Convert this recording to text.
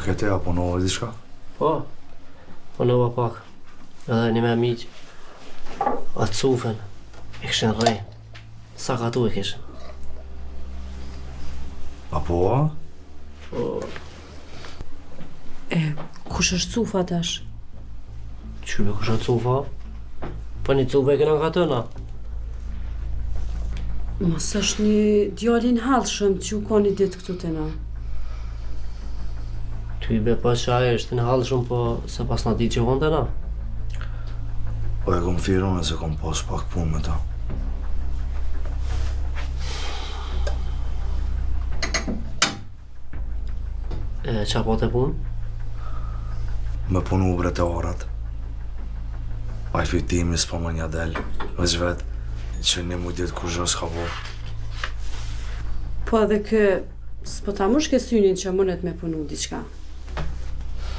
ke ti, a punove diçka? Po, punova pak. Edhe një me miq. Atë Cufën, e kishin rreh. Sakatu e kishin. A po, a? Po. E, kush është Cufa tash? Qysh be kush është Cufa? Po një Cufë e kena nga na. Mos është një djalë i nehallshëm që u kon një ditë këtu te na. Ty be pa që ai është i nehallshëm, po s'e pasna ditë që u kon te na. Po e kom thirrë unë se kom pas pak punë me ta. E ça pate punë? Me punu bre te arat. Ai fitimi s'po më nja del, veç vet, që një muj ditë kurgjo s'ka bo. Po edhe kë, s'po ta mushke synin që mundet me punu diçka.